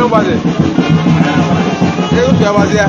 Nobody. Ego ka agbazi ya.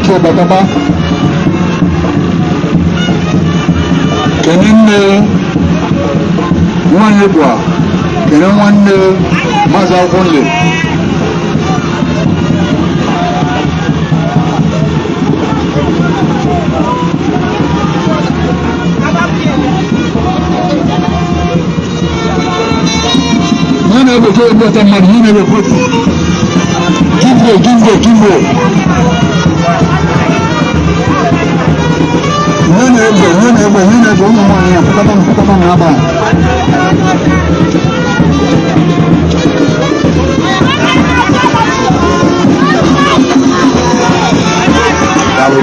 oche bataba. Kene nne nwanyị bụ kene nwanne Maazị Akwụnle. Ihe na-ebote ebota mmadụ, ihe na-ebote jimbo jimbo jimbo. Ihe na-egbe, ihe na-egbe, ihe na-egbe ụmụ nwaanyị a pụtaba pụtaba n'aba. Daalụ.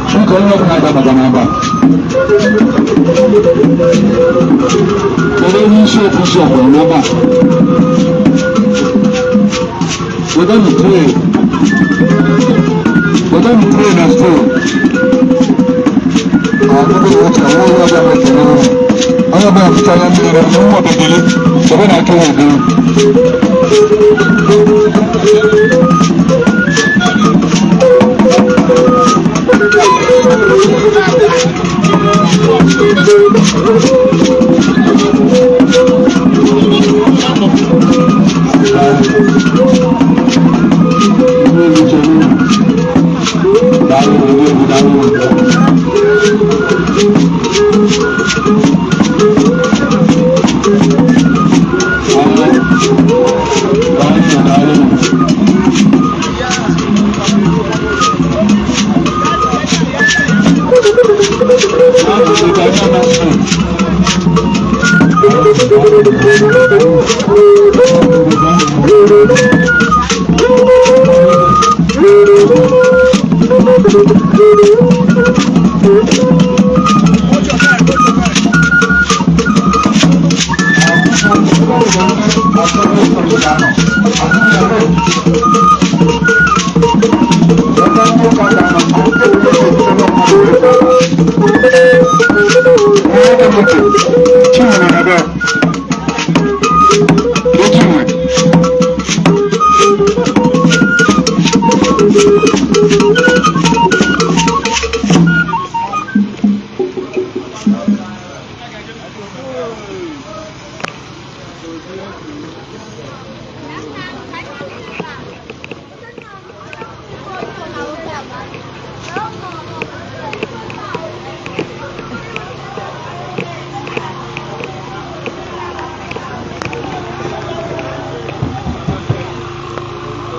Chineke onye ọbụla ga-abata n'aba. Kedu onye isi okwusi ọkwụrụ n'aba? Weta m tray. Weta m tray na stool. Ndị oche, nwa onye ọbịa mekere ụlọ. Onye ọbụla ficha anya mmiri na nwa obebele, chebe na aka ya ebere.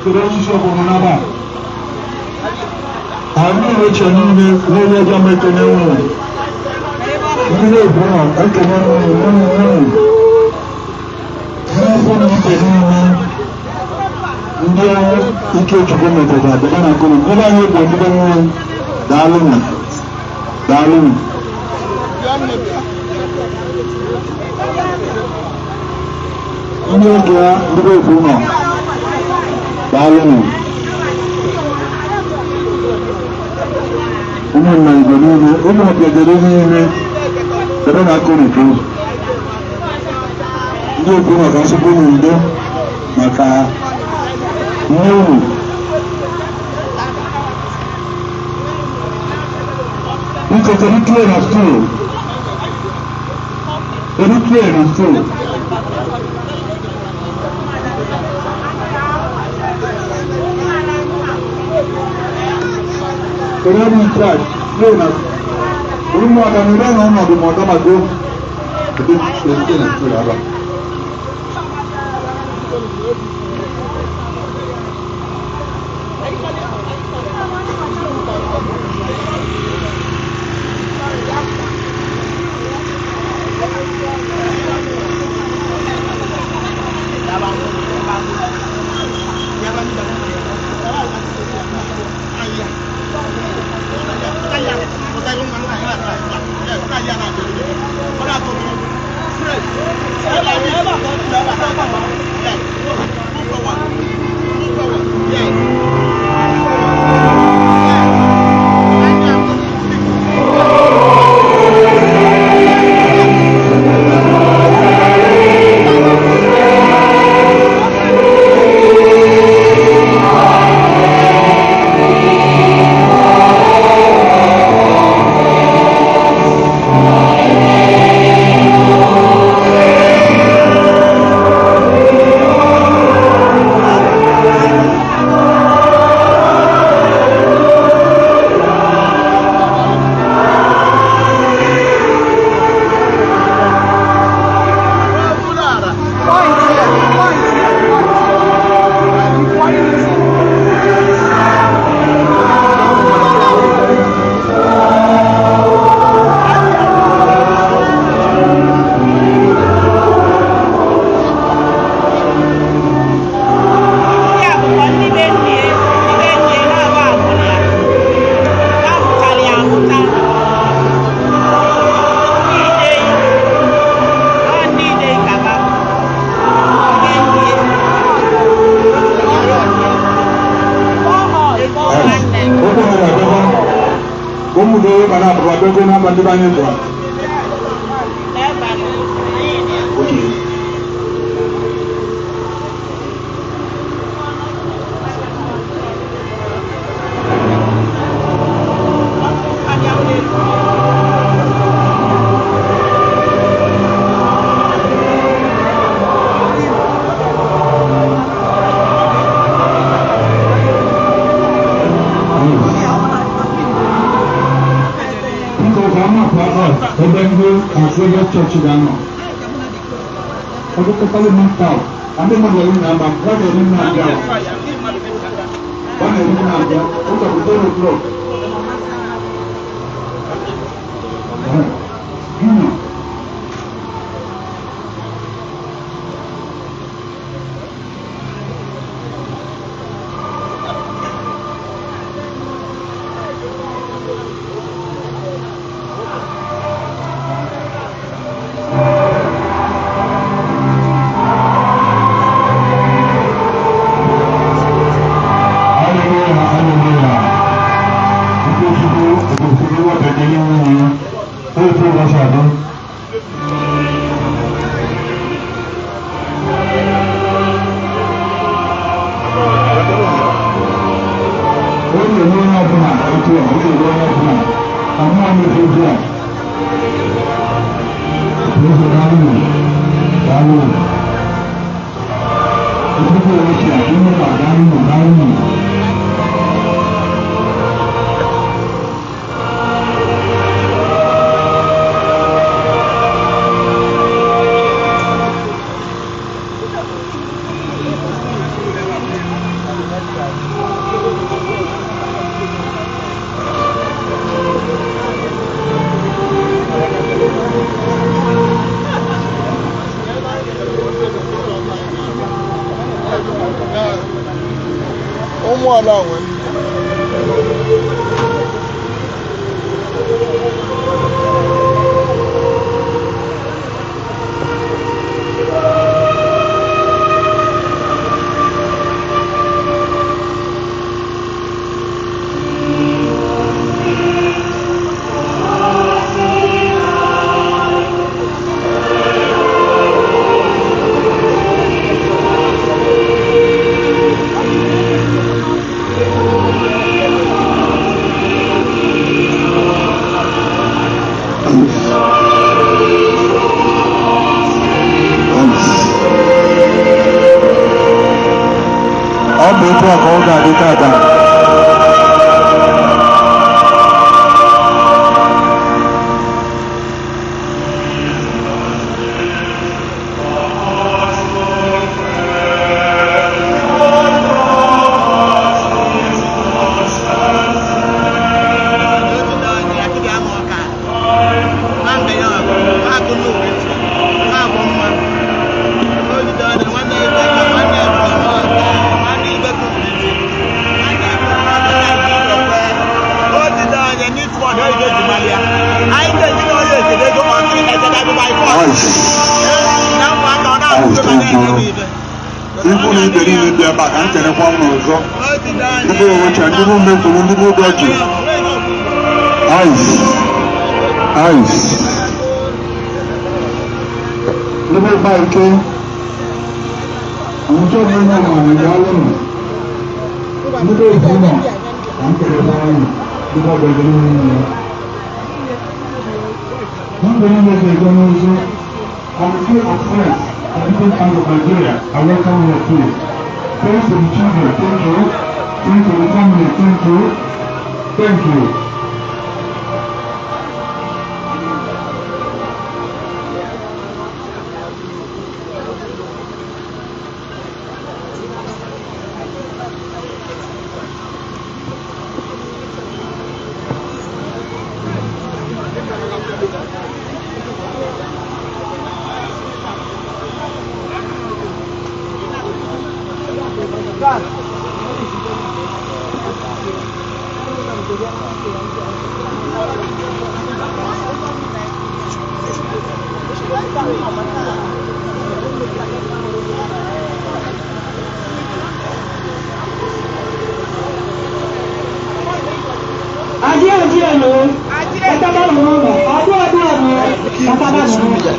Kedu onye isi ọbụla n'aba? Anyị na-eche niile n'onye ọjọọ ma ekene unu. Ndị na-ebu na ekene unu unu unu. N'afọ na ike niile, ndị Ikechukwu metụtara bịa na akụrụ ndị anyị bụ ndị niile, daalụnụ, daalụnụ. Ndị oge ya, ndị bụ nọ, daalụnụ. Ụmụnna Igbo niile, ụmụ Obiageri niile, ebe na-akụ n'udo, ndị okwu maka nsogbu n'udo maka nne unu. Biko, kedu tray na stool? Kedu tray na stool? Kedu ebe in charge tray na ụmụaka na ebe na ọnọdụ ma ọ dọbago? Kedu tray na stool aba? Point here, point here, point here. Point. Ndị a bụkwa ndị be nne, ndị be nne na-agba akwụna ya. Na-ahụkarị ahụta. Ndị Idei, ọ ndị Idei kaba. Ndị nne. Four nwanne. Okwu mere abịakwa ụmụ gị ma na-abụba abịago n'aba ndị be anyị gwara. N'abalị, anyị dị. Okay. Abịa ụlọ elu. Biko, ka ama akwa ebe ndị Xavier Church ga-anọ. Ọ dị totally marked out. Ndị mmadụ eri na-agba, ha ga-eri na-abịa. Ha na-eri na-abịa. Ụka bụ 10 o'clock. Junior. Hallelujah, hallelujah. Ikechukwu egosiri nwata gị nwunye ya. Otu ụbọchị adị. Ó lè ní onye ọbụla etu a, ó lè ní onye ọbụla. Àwọn ọmọ efu otu a. Otu daalụ, daalụ. Ikuku ochie, ihe ma daalụ, daalụ. Ụlọ onwe m. Ọ bụ etu a ka ọ ga-adị tata. Ikwu na ibe niile dị ebe a ka m kelekwa m n'ọzọ. Ndị bụ owecha, ndị bụ mmefuru, ndị bụ ụdọji. Ice. Ice. Ndị bụ ịgba ike. Àwùjọ mi náà wà ní ìyá lọ́nà. Ndị bụ èkó náà ka m kelekwa ụnụ. Ndị bụ ọgbẹgbẹ nínú ya. Ndị niile ga-ego n'ozu. Committee of Friends and People Bank of Nigeria, I welcome you too. Thanks to the children, thank you. Thanks to the family, thank you. Thank you. Adé adé ẹ̀nà pátábá nù ọ̀nà adé adé ẹ̀nà pátábá nù ọ̀nà.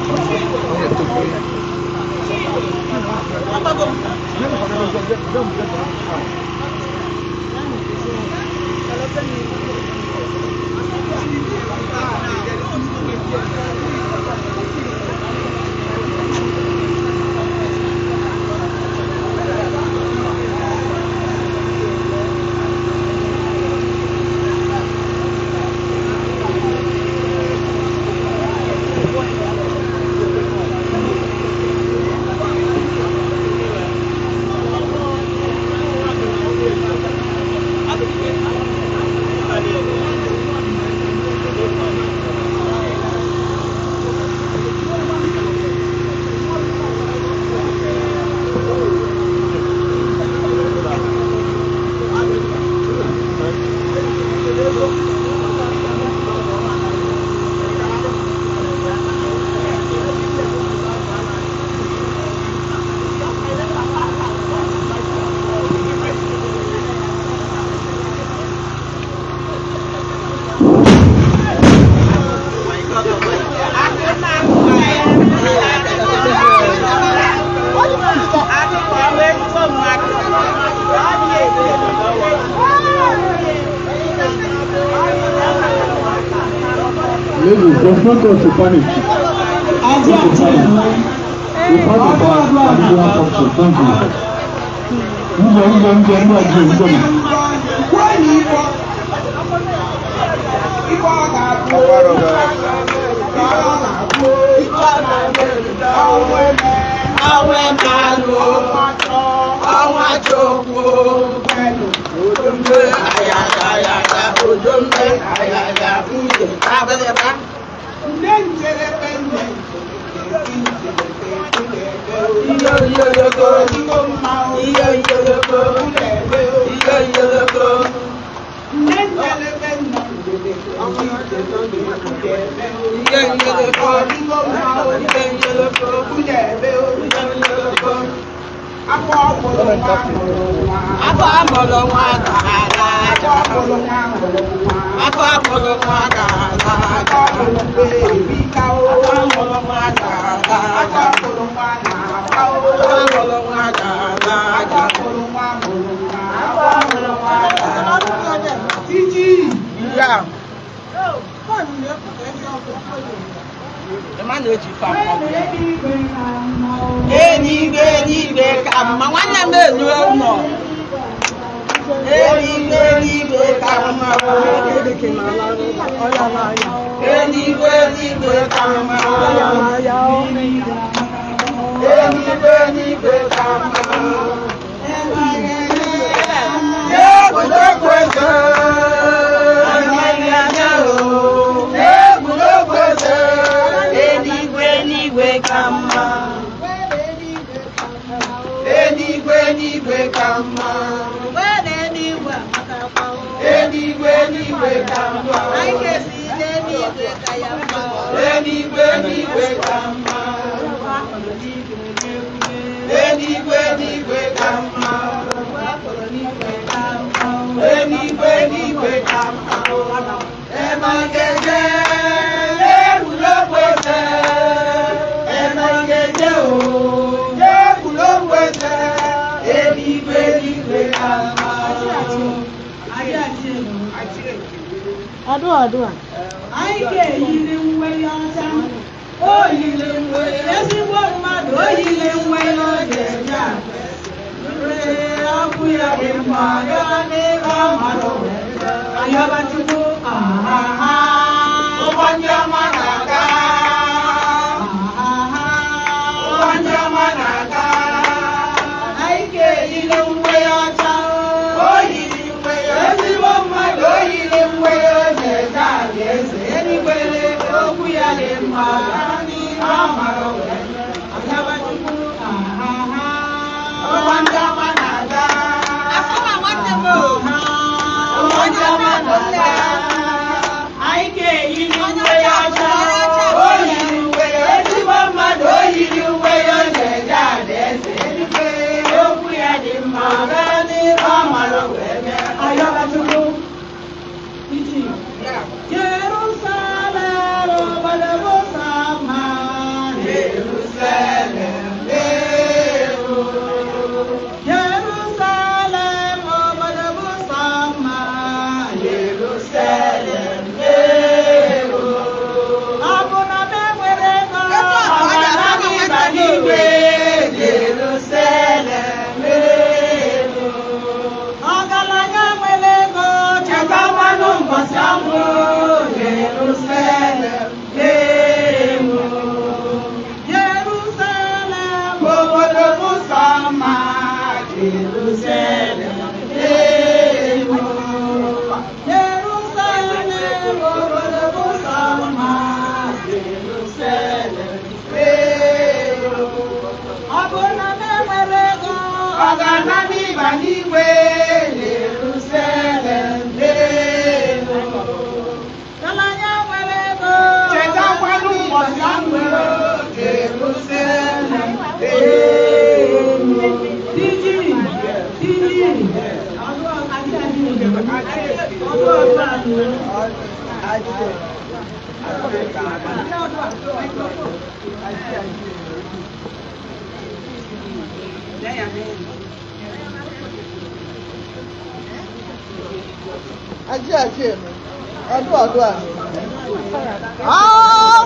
Ladies, there's no cause to panic. Adé adé ẹ̀nà We part of our traditional culture. Thank you. Njẹ njẹ njẹ ndị ọjọọ njẹ m. Ọgbara ọgbara. Afọ amụrụ nwa ga-ala aja. Afọ amụrụ nwa ga-ala aja. Afọ amụrụ nwa ga-ala aja. Afọ amụrụ nwa ga-ala aja. Afọ amụrụ nwa ga-ala aja. Ya. Ị ma na-eji ife akpọ gị? Eluigwe, eluigwe ka mma, nwanne m elu ụlọ. Eluigwe, eluigwe ka mma. Eluigwe, eluigwe ka mma. Eluigwe, eluigwe ka mma. Egwuregwu eze. Egwuregwu eze. Eluigwe, eluigwe ka mma. Eluigwe, eluigwe ka mma. Eluigwe, eluigwe ka mma. Eluigwe, eluigwe ka mma. Eluigwe, eluigwe ka mma. Eluigwe, eluigwe ka mma. Ema ngeje, egwuregwu eze. Ema ngeje o, egwuregwu eze. Eluigwe, eluigwe ka mma. Ọdụ ọdụ a. Anyị ga-eyiri uwe ya ọcha. O yiri uwe ezigbo mmadụ, o yiri uwe ya ọ ga-eje akwa. Ee, ọkụ ya dị mma, ya n'ebe mmadụ wee jee. Ayọba Chukwu, ahaha. Ụgbọ ndị ọma na-aga. Ahaha. Ụgbọ ndị ọma na-aga. Anyị ga-eyiri uwe ya ọcha. O yiri uwe ya ezigbo mmadụ, o yiri uwe ya o ji eje alaeze. Eluigwe, okwu ya dị mma, ya n'ihe ọmara wee jee. Ayọba Chukwu, ahaha. Ụgbọ ndị ọma na-aga. Ụgbọ ndị ọma na-aga. Anyị ga-eyiri uwe ya ọcha. O yiri uwe ya ezigbo mmadụ, o yiri uwe ya o ji eje alaeze. Eluigwe, okwu ya dị mma, gaa n'ihe ọmara wee mee. Ayọba Chukwu. Iji. Jerusalem, obodo bụ sọ mma. Jerusalem, ewo. Jerusalem, obodo bụ sọ mma. Jerusalem, ewo. Ọ bụ na m enwere ego, Ọ ga-ana m ịba n'igwe, Jerusalem, ewo. Ọgaranya nwere ego, Cheta mmanụ mbọsị ọnwụ, Jerusalem, ewo. Jerusalem, Obodo bụ sọ mma, Jerusalem, ewo. Jerusalem, obodo bụ sọ mma. Jerusalem, ewo. Ọ bụ na m enwere ego, Ọ ga-ana m ịba n'igwe, Jerusalem, ewo. ọgaranya nwere ego, Chetakwanụ ụbọchị ọnwụ, Jerusalem, ewo. Diji, diji, ọdụ adị adị ọdụ ọdụ adị. Ajé ajé mi, ọdún ọdún àmì. Ọ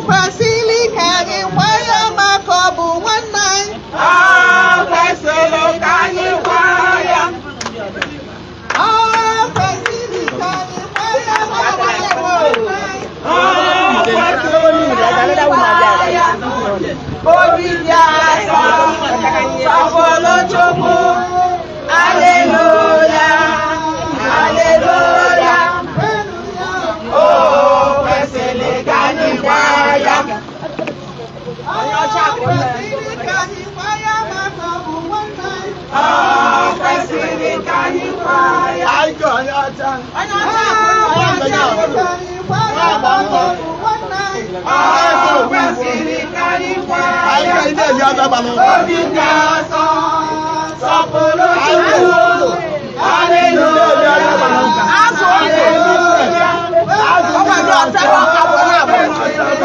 kwesịrị ka anyị kwaa ya maka ọ bụ nwanne anyị. Ọ kwesịrị ka anyị kwaa ya. Ọ kwesịrị ka anyị kwaa ya maka ọ bụ nwanne anyị. Ọ kwesịrị ka anyị kwaa ya. Obi dị asọ, sọpụrụ Chukwu. Aleluya, aleluya. O kwesịrị ka anyị kwaa ya. eli ọbịa gbara ụka. Obi dị asọ, sọpụrụ Chukwu. Hallelujah. Azụ ndụ. Ọgba ndị ọcha na ọka bụ na abụ.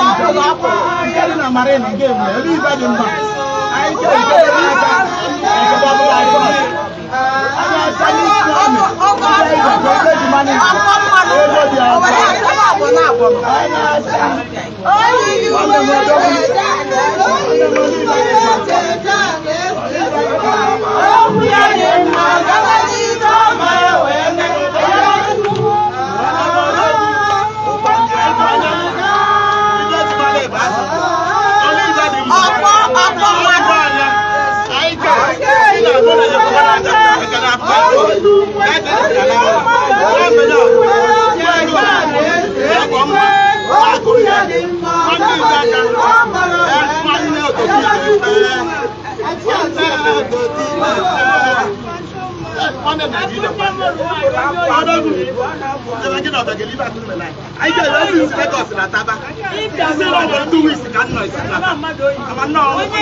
Ọkụ na ọkụ. Nke dị na marine nke enwe, ebe ibe dị mma. Anyị ga-eri aka, nke ọbụla anyị ọzọ. Anyị acha n'isi ọnụ. Ọkụ mmanụ. O were aka na abụ na abụ. Anyị na-acha. Oyiri uwe eji aga, oyiri uwe eji aga eze. Okwu ya dị mma, gaba n'ihu ọma wee mee. Ọkpọ ọkpọ mmadụ. Okwu ya dị mma, gaba n'ihu ọma wee mee. Onye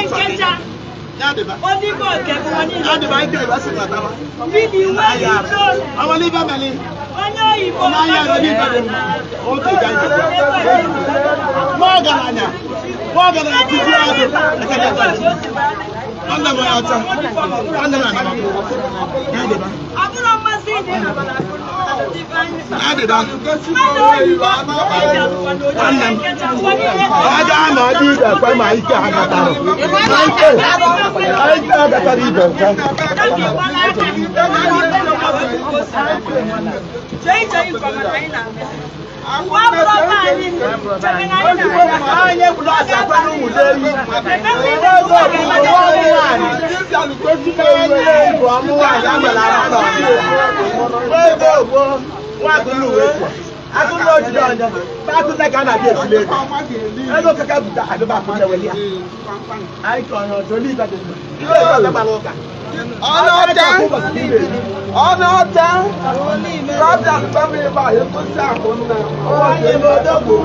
nkecha odigbo nke ụwa niile mmiri nwe ito onye oyibo. Ọ bụrụ mmasị dị na mmadụ oyibo Nwanne m. nkecha ụwa niile. Aja na ọdị ibe kwe ma ike ha gatara. Ma ike ike ha gatara ibe kwe. Anyị bụ nọọsụ akwa n'ụmụ n'elu. Ego bụ nwa ọmụ nwaanyị. Bụ ọmụ nwaanyị agbara ara Ego bụ nwa akụlụ wee kwọ. Akụlụ ojide ọnya. Akụlụ ka a na-abịa esili ego. Ego kaka buta adịba akụlụ eweli ya. Anyị kọ ọnya ọjọọ n'ibe dị mma. Ibe ọzọ gbara ụka. Ọnụ ọcha. Ọnụ ọcha. Lọ́jà sọ́mi ibà èkó sí àkúnná. Nwanne m odogwu.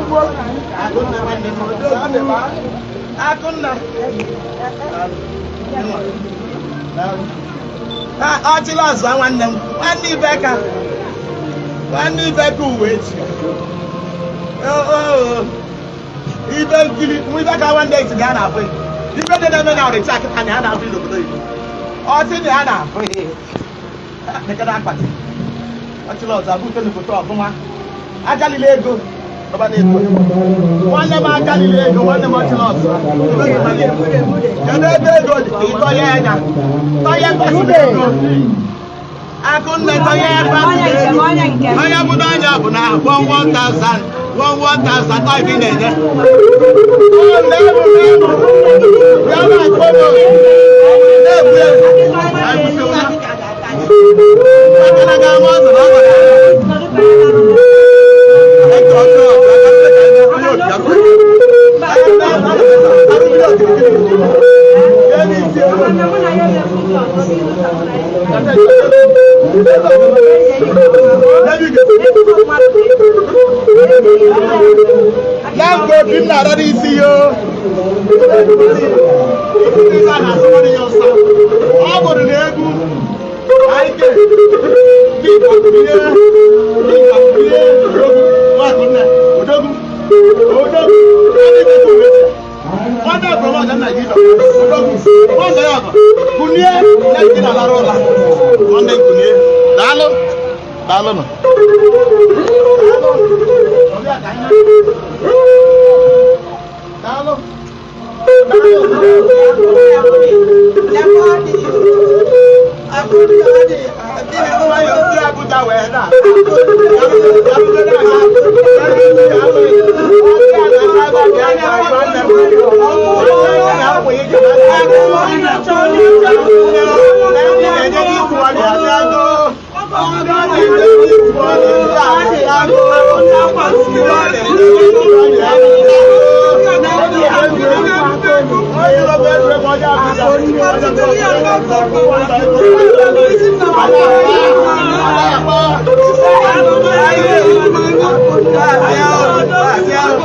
Akụnna nwanne m odogwu. Akụnna. Ha ọchịla ọzọ nwanne m. Nwanne Ibeka. Nwanne Ibeka uwe echi. Ibe nkiri nwa Ibeka nwanne eti ga na-afụ ya. Ibe dị na-eme na ọrịcha akịta na ya na-afụ n'obodo Igbo. Ọchị na ya na-afụ ya. Nekede akpati. Ọchịla ọzọ abụ utenu foto ọfụma. Ajalila ego. Baba na-ego. Nwanne m ajalila ego, nwanne m ọchịla ọzọ. Kedu ebe ego dị? Ka ị tọnye anya. Tọnye kwesịrị ego. Akụnne tọnye kwesịrị ego. Onye bụ n'anya bụ na 1,000, 1,000 tọ ibe ị na-enye. Ọ na-ebu na-ebu. Ya na-akpọ m. Na-ebu ebu. Anyị kwụsị ụra. Akara ga-ama ọzọ na ọ gwara ya. Láǹkó bí m na-ara n'isi yo. Ọ bụrụ na egwu ike ndị Igbo odogwu odogwu nwanne ọbụla ọja nna gị odogwu nwanne ya ọgọ kunie ya nke na-alara ụla nwanne kunie daalụ daalụ nụ. Daalụ.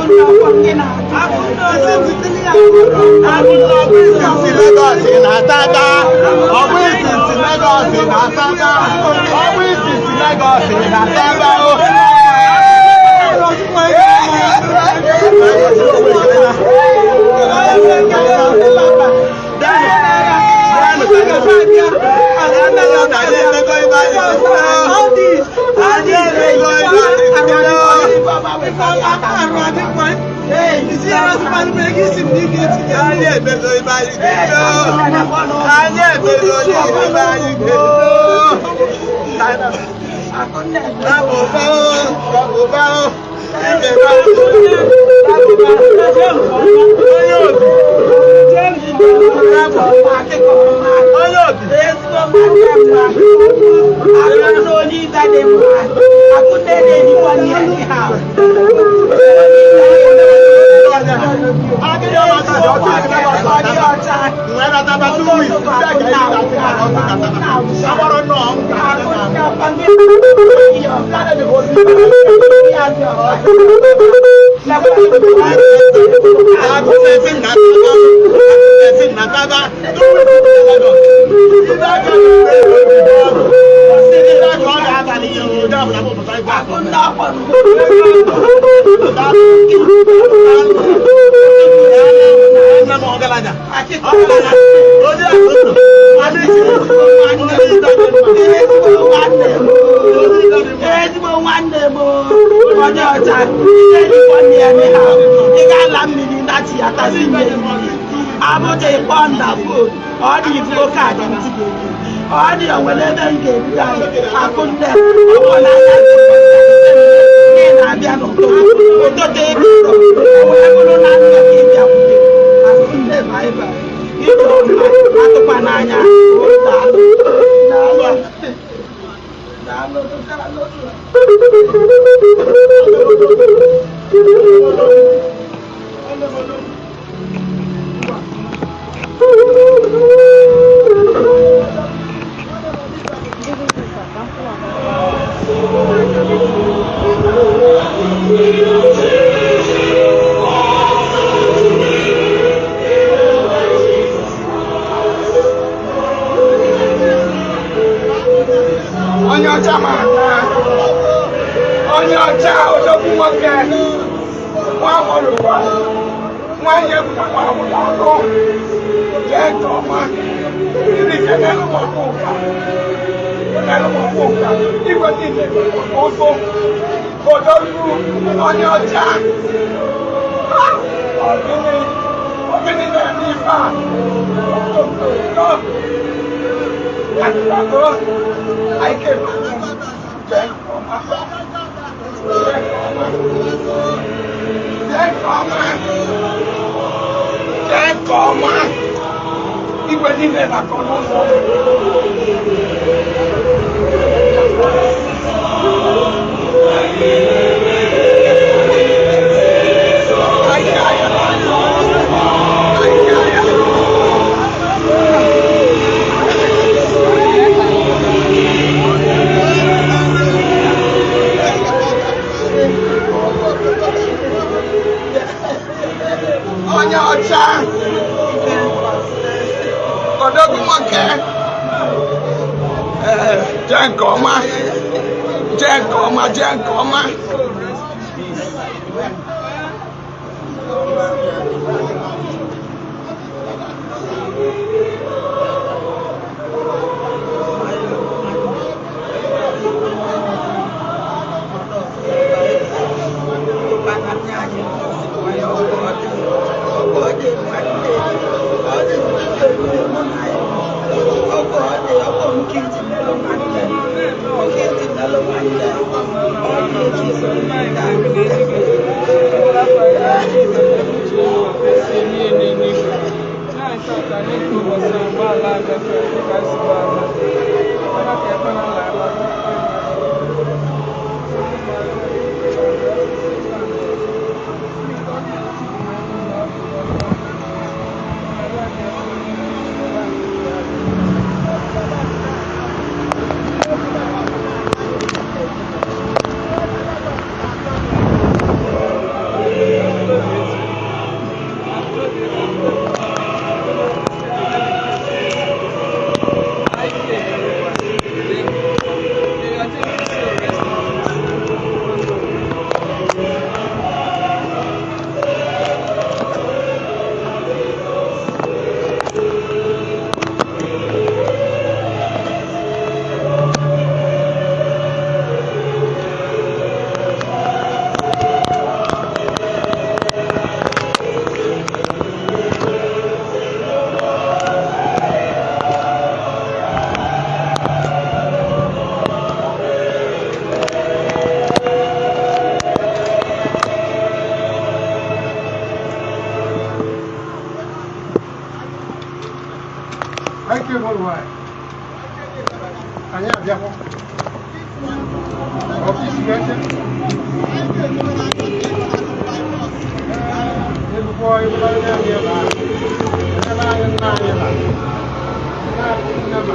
Ọ bụ isi Lagos na-atata, ọ bụ isi Lagos na-atata, ọ bụ isi Lagos na-atata o. Ezigbo nwanne m, onye ọcha ị ga-ala mmiri nachi ya tazi mmiri abụja ịkpọ nna fon ọ dị ifugo kaadị ntị ọ dị onwere ebe m ga-ebuga akụnne ọkpọ n'anya ị na-abịa n'ụtụtụ ụtụtụ ịbịa wee bụrụ na nne gị bịakwute akụnne baịbụl ịjụ ọma atụkwa n'anya. Daalụ, daalụ, daalụ. Onye ọcha ma aka onye ọcha odogwu nwoke nwa amụrụ ụwa nwaanyị egwu na nwa amụrụ agụ jee nke ọma ndị kenelu maka ụka kenelu maka ụka igwe niile ụzụ odogwu onye ọcha. Ọgịnị ọgịnị na-eme ife a akụkọ anyị kere jee nke ọma jee nke ọma jee nke ọma jee nke ọma igwe niile na-akọ n'ụzọ. Onye ọcha odogwu nwoke, ee, jee nke ọma jee nke ọma jee nke ọma. Akụ ịmụrụ nwanyị. Anyị abịakwa. Ọfịs ga-eche. Ebukwa ebula ndị anyị ebe ahụ. Ebe anyị nna anyị ba. Nna anyị nne ba.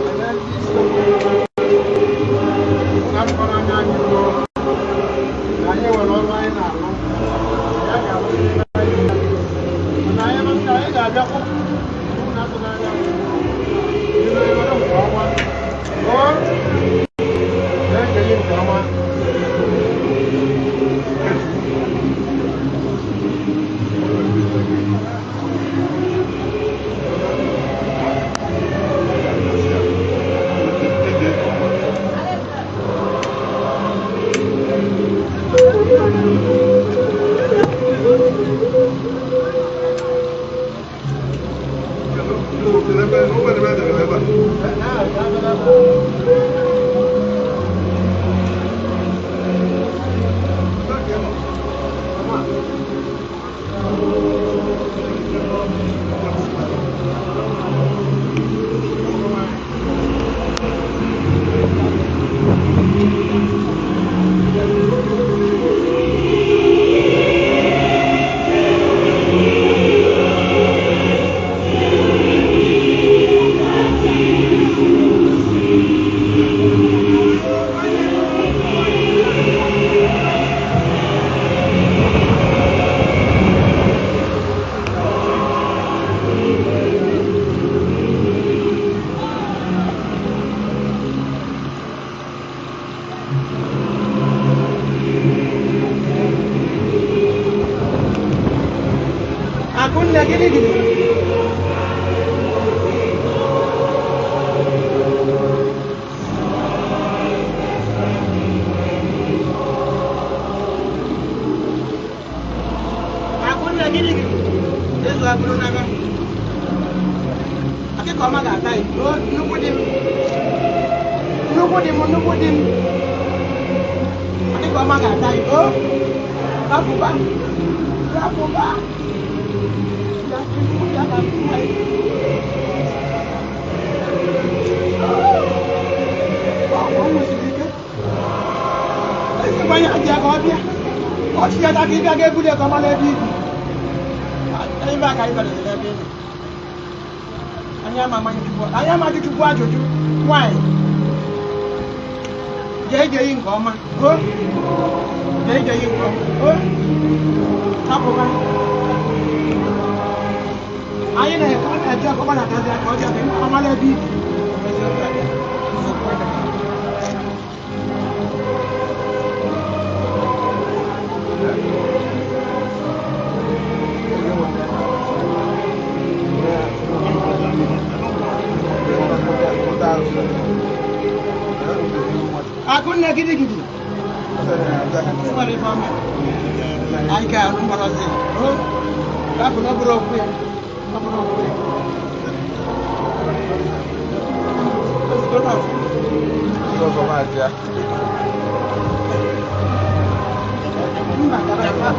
Ebe ndị isi okwu na mkpọrọ anya anyị ruo. Na anyị nwere ọrụ anyị na-alụ. Ya ga-alụ ndị anyị. Mana anyị nọcha, anyị ga-abịakwa. Unu atụla anya. Bido ewere nke ọma. Oo. Na-ekele nke ọma. Akụnne, gịnị gịnị? Akụnne, gịnị gịnị? Ezu abụrụ n'aka. Akịka ọma ga-ata ya. O, nnukwu di m. Nnukwu di m, nnukwu di m. Akịka ọma ga-ata ya. O, rapụba. Rapụba. Ya, nnukwu ya ga-atụ ya. Ọ nwụsiri ike. Ezigbo ihe dị ya ka ọ bịa. Ọchị ya ka ịbịa ga-ebuli ka ọ mara ebe ibi. Ebe a ka anyị bịara n'ebe ị nọ. Anyị ama amanye Chukwu. Anyị amaghị Chukwu ajụjụ. Nwanyị. Jee ije yi nke ọma. O. Jee ije yi nke ọma. O. Hapụba. Anyị na-eke ọ na-eje ọkụ gbadatazi aka ọ dị aka ọ mara ebe ibi. Eziokwu abịa. Nsogbu adịghị. Akụnne, gidigidi. Nwere ife ọma. Anyị ga-arụ mgbọrọzi. O. Hapụ na ọ bụrụ okwu ya. Ọ bụrụ okwu ya. Ozugbo na ọfụ. Mba, gara aga.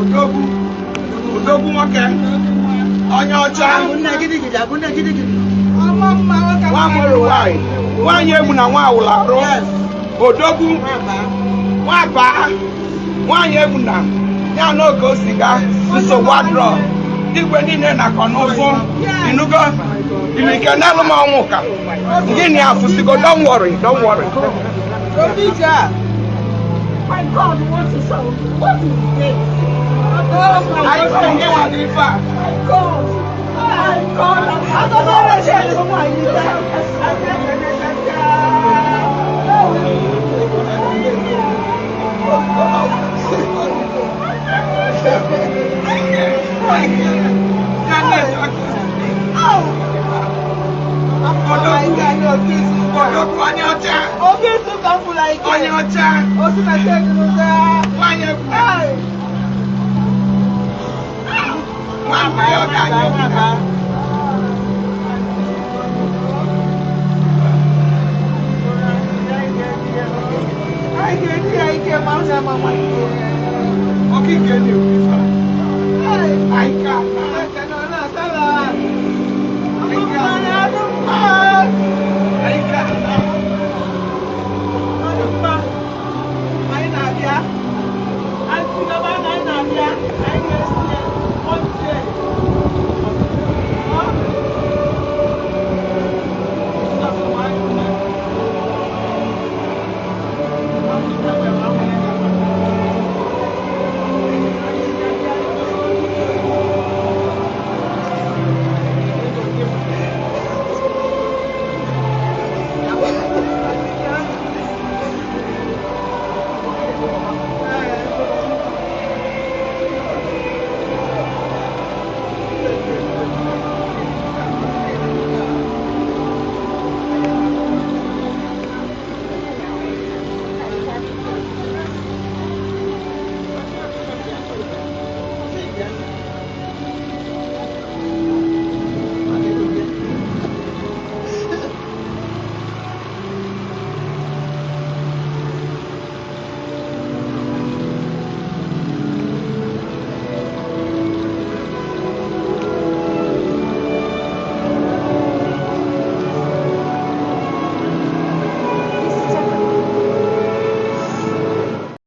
Odogwu, odogwu nwoke, onye ọcha, nwa mụrụ nwanyị, nwanyị egwu na nwa awụla arụ, odogwu, nwaba, nwanyị egwu na ya n'oge o si gaa, nsogbu adịrọ, igwe niile na-akọ n'ụzụ, inugo, ilike n'elu m ọnwụ ka, gịnị afụsigo, don't worry, don't worry. My God, what is what is this? Oh my Anyị sị God. gị nwa dị ife a. My God. My God. I don't know what Odogwu onye ọcha, onye ọcha, nwanyị egwu na nwa mmiri ọ ga-anyị egwu na.